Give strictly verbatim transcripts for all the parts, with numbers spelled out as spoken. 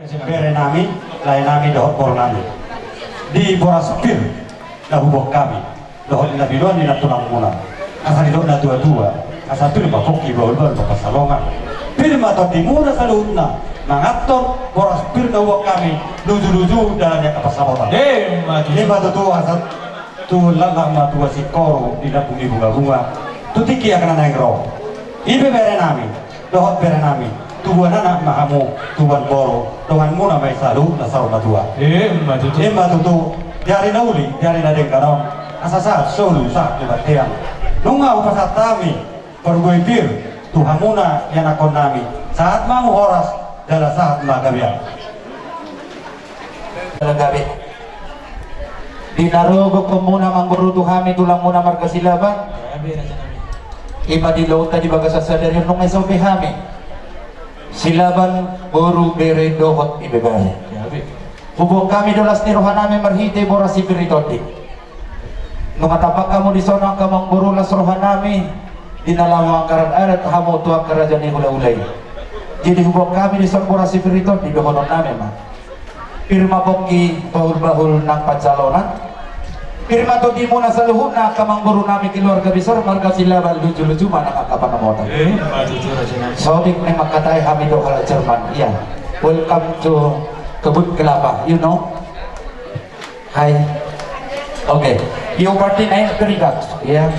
Bere nami, lae nami dohot boru nami. Di boras pir na huboan hami dohot na binoan ni nantulang muna. Asa didok na tua-tua, asa pir ma pongki bahul-bahul ma pansalongan. Pir ma tondi muna saluhutna manganhon boras pir na huboan hami, luju-luju dalan ni angka pansamotan. Ima tutu. Ima tutu, asa tu laklak ma tua singkoru di lambung ni bunga-bunga tu tingki angka na naeng ro. I pe bere nami dohot bere nami, tubuan anak ma hamu, tubuan boru, dongan muna ma i saluhutna saur matua. Ima tutu. Ima tutu. Di ari na uli, di ari na denggan on, asa sahat solu sahat tu bontean, nunga hupasahat hami parbue pir tu hamuna ianakhon nami. Sahat ma hamu horas jala sahat ma gabe. Jala gabe. Di na ro gokhon muna amangboru tu hami tulang muna marga Silaban, ima di ulaonta di bagasan sadari on nunga i sope hami Silaban boru bere dohot ibebare. Huboan hami do las ni roha nami marhite boras si pir ni tondi. Nunga tampak hamu dison angka amangboru las roha nami di na laho manggarar adat hamu tu angka raja ni hula-hula i. Jadi huboan hami dison boras si pir ni tondi, dohonon nami ma: Pir ma pongki bahul-bahul nang pansalongan. Pir ma tondi muna saluhutna angka amangboru nami keluarga besar marga Silaban, luju-luju ma nang angka pansamotan. Ima tutu raja nami. Sotik naeng mangkatai hami do halak Jerman. Ia. Welcome to kebun kelapa, you know? Hai. Oke. Ia berarti naik ke Ribak, ya.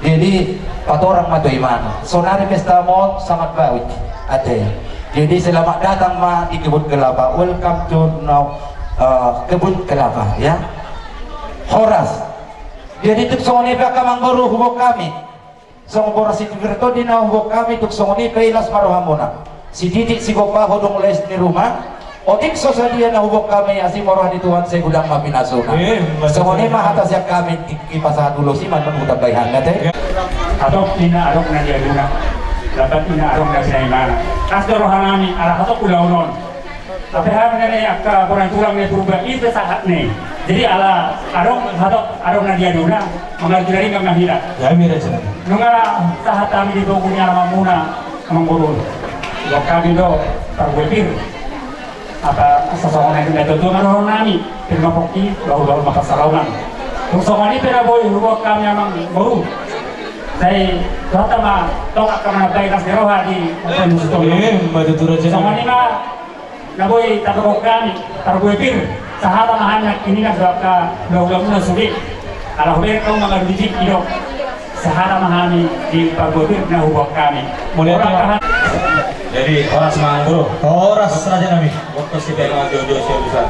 Jadi patorang ma tu imana. Sonari pesta mot sangat baik. Ate. Jadi selamat datang ma di kebun kelapa. Welcome to now, eh, kebun kelapa, ya. Horas. Jadi tung songon i pe angka amangboru huboan hami. Songon boras si pir ni tondi na huboan hami, tung songon i pe las ma roha muna. Sititik sigompa ho dung les ni ruma. Otik so sadia na huboan hami, asi ma roha ni Tuhan, sai godang ma pinasuna. Ima tutu. Songon i ma hata sian hami, tingki pasahat ulos i ma nunga hutambai hami ate. Hatop ninna adong na niaduna, lambat ninna adong na pinaimana. Las do roha nami ala hatop ulaon on. Tapi hami nang angka boru nang tulang ni Purba i pe sahat ni. Jadi ala adong hatop adong na niaduna, mangalusi na denggan ma hita. Ima tutu. Nunga sahat hami di togu ni alaman muna amangboru. Huboan hami do parbue pir. Asa songon na nidok ni natua-tua ma dohonon nami: Pir ma pongki, bahul-bahul ma pansalongan. Tung songon i pe na boi huboan hami amangboru, sai dohot ma tongtong manambai las ni roha di ompu ni situan. Ima tutu raja nami. Songon i ma na boi tatokhon hami, parbue pir, sahata ma hami nangkiningan dohot angka hula-hula muna sude. Ala hubereng hamu mangalusi tingki do, sahata ma hami di parbue pir na huboan hami. Mauliate. Jadi horas ma amangboru. Horas raja nami. Waktu si bela jojo si urusan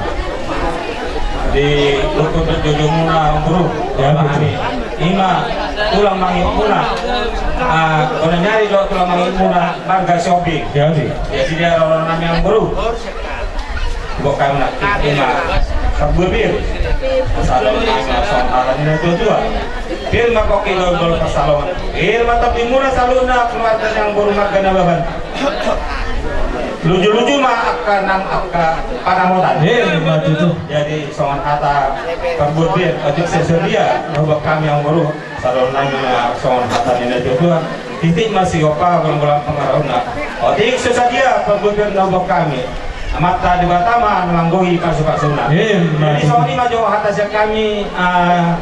di lukut jojo muna amangboru. Ya, betul. Ima tulang mangihut muna. Ah, bona nyari do tulang mangihut muna marga Sihombing. Ya, betul. Jadi dia ro nami amangboru. Huboan hami nangkin ima parbue pir. Pasahaton nami ma songon hata ni natua-tua: Pir ma pongki, bahul-bahul pansalongan. Pir ma tondi muna saluhutna keluarga ni amangboru marga Nababan. Luju-luju ma angka nang angka pansamotan. Ima tutu. Jadi songon hata parbue pir, otik so sadia na huboan hami amangboru. Saluhutna ma songon hata ni natua-tua: Titik ma sigompa, golang-golang pangarahutna. Otik so sadia parbue pir na huboan hami, Amanta Debata ma na manggohi pasu-pasuna. Ima tutu. Jadi songon i ma jo hata sian hami, ah,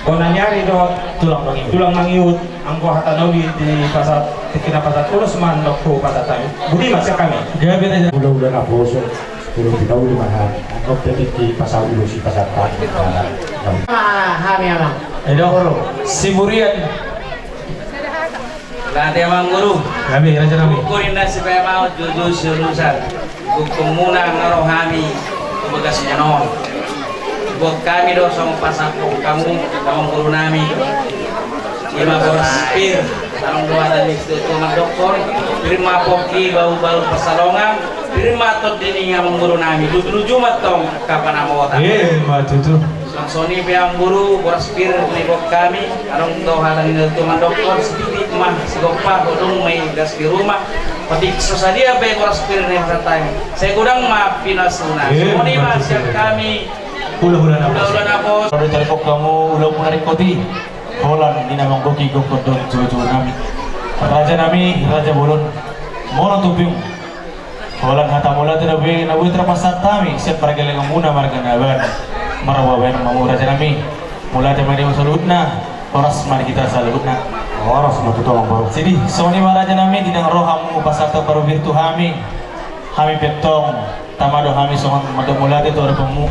bona nyari dohot tulang mangihut. Tulang mangihut, anggo hata na uli di pasahat, tingki na pasahat ulos ma nangkin pasahat hami. Boti ma sian hami. Gabe raja. Hula-hula naposo. Hula-hula pinauli ma hami. Anggo pe tingki pasahat ulos i pasahat hami. Ah, hami amang. Edo. Hulu. Siburian. Ate amangboru. Gabe raja nami. Ukur inna sipaimau jojo siurusan. Gokhon muna nga ro hami tu bagas muna on. Huboan hami do songon pasahathon hamu amangboru nami. Ima boras pir, adong do hata ni natua-tua mandokhon: Pir ma pongki, bahul-bahul pansalongan. Pir ma tondi ni amangboru nami, luju-luju ma tong angka pansamotan. Ima tutu. Songon i pe amangboru, boras pir na huboan hami, adong do hata ni natua-tua mandokhon: Sititik ma sigompa, godang ma i las ni ruma. Otik so sadia pe boras pir na hupasahat hami, sai godang ma pinasuna. Songon i ma sian hami. Hula-hula naposo. Hula-hula naposo. Pada tarikok hamu ulaon muna ringkot i. Holan ni na manggohi gokhon dohot jojo nami, raja nami, raja bolon. Molo tubing Holan hata mauliate na boi, na boi tarpasahat hami sian pargellengonmuna marga Nababan. Marboa baen ma hamu raja nami. Mauliate ma di hamu saluhutna. Horas ma di hita saluhutna. Horas ma tutu amang boru. Jadi songon i ma raja nami, di na ro hamu pasahat parubir tu hami. Hami pe antong tama do hami songon mandok mauliate tu adopanmu.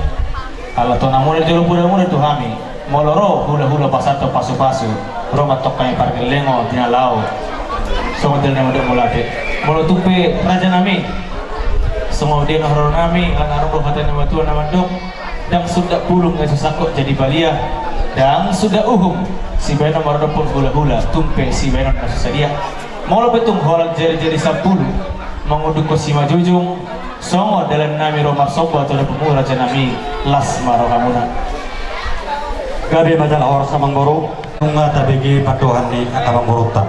Ala tona muna jolo poda muna tu hami. Molo ro hulahula pasahat pasupasu, ro ma antong hami pargellengon di na laho songon dia na mandok mauliate. Molo tung pe raja nami, songon dia na haroro nami, ala adong do hata ni natuatua na mandok: Ndang sundat bulung na so sangkot jadi balian. Ndang sundat uhum sibahenon maradophon hulahula, tung pe sibahenon na so sadia. Molo pe tung holan jarijari sampulu manguddukhon simanjujung, songon dalan nami ro marsomba tu adopanmu raja nami, las ma rohamuna. Gabe ma jala horas amang boru. Nunga tabege pandohan ni angka amang borunta.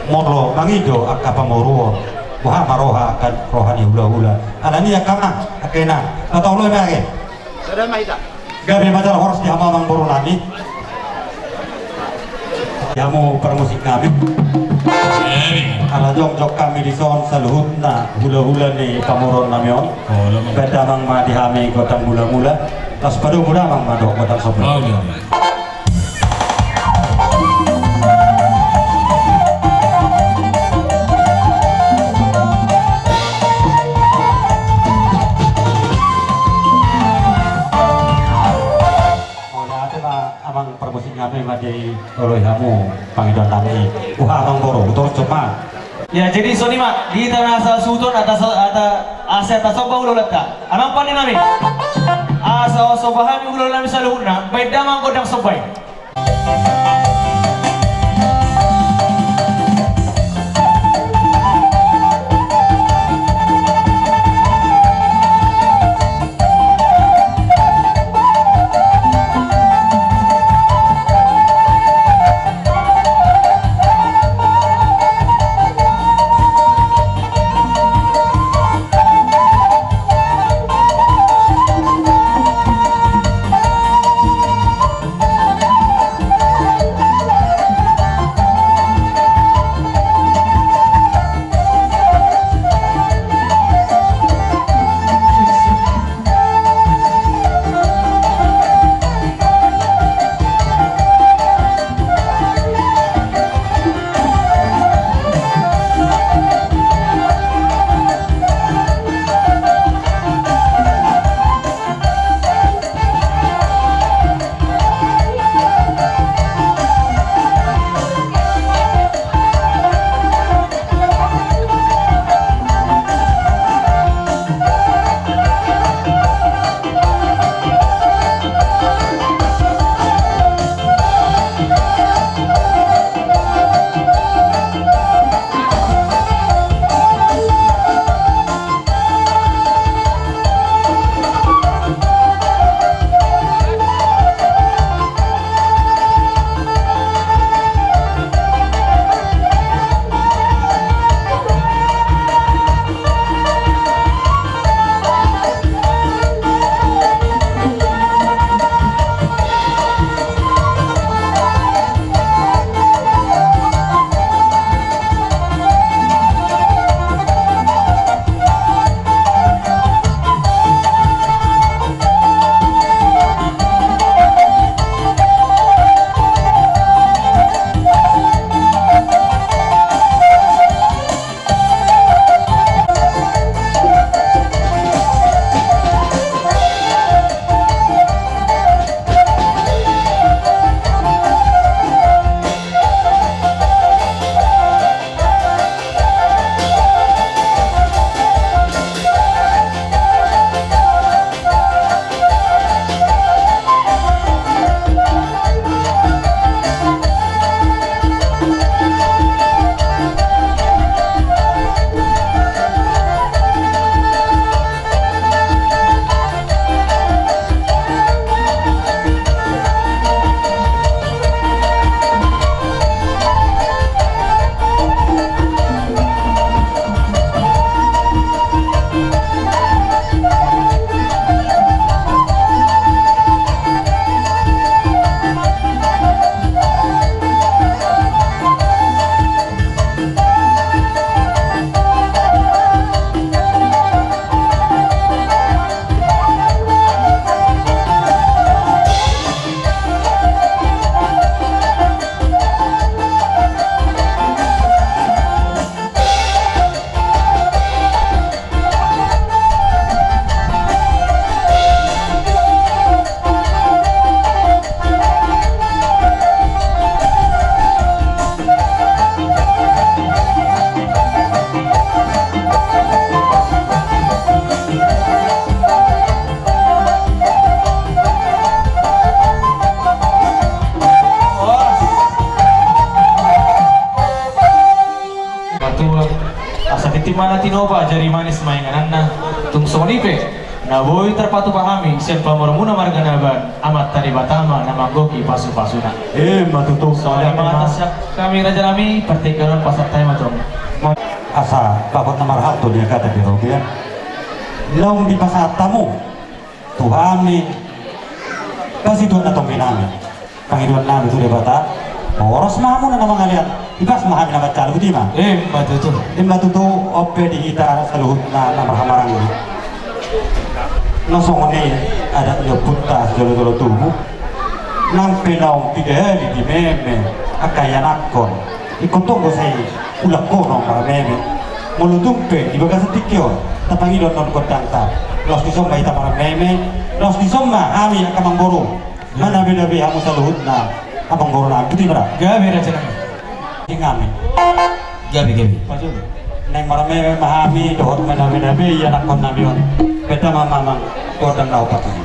Molo mangido angka pamoruon, boha ma roha angka roha ni hulahula. Alani i angka amang, angka inang, patoloi ma age. Gabe ma jala horas di hamu amang boru nami. Di hamu parmusik nami. Ala jongjong hami dison saluhutna hulahula ni pamoruon nami on. Baen damang ma di hami gondang mulamula. Laos padomu damang ma dohot gondang somba. Mauliate ma amang parmusik nami, ma dioloi hamu pangidoan nami. Boha amang boru, hutorus ma. Ya, jadi songon i ma di hita na sasuhuton, asa, asa, asa tasomba hulahulanta. Amang pande nami, asa somba hami hulahula nami saluhutna, baen damang gondang somba i. Asa tintin ma na tinopa, jari manis ma ingananna. Tung songon i pe na boi tarpatupa hami sian pamoruonmuna marga Nababan, Amanta Debata ma na manggohi pasupasuna. Emma tutu. Songon i ma hata sian hami raja nami, partingkian on pasahat hami ma tu hamu. Asa bagot na marhalto di angka hata di robean. Naung dipasahat hamu tu hami, pasituan na tonggi nami, pangidoan nami tu Debata, horas ma hamuna na mangalean, ibas ma hami na manjalo, botima. Emma tutu. Emma tutu. On pe di hita saluhutna na marhahamaranggi, na songon i adat ni ompunta sijolojolo tubu, nang pe naung pidahali di meme angka ianakhon, ingkon tonggo sai ulahon on marmeme. Molo tung pe di bagasan tingki on tapangido annon gondangta, laos dison ma hita marmeme, laos dison ma hami angka amangboru manabenabe hamu saluhutna amangboru nami, botima ra. Gabe raja nami. Inganan. Gabe, gabe. Naeng marmeme ma hami dohot manabenabe ianakhon nami on. Beta ma mamang gondang na opat i.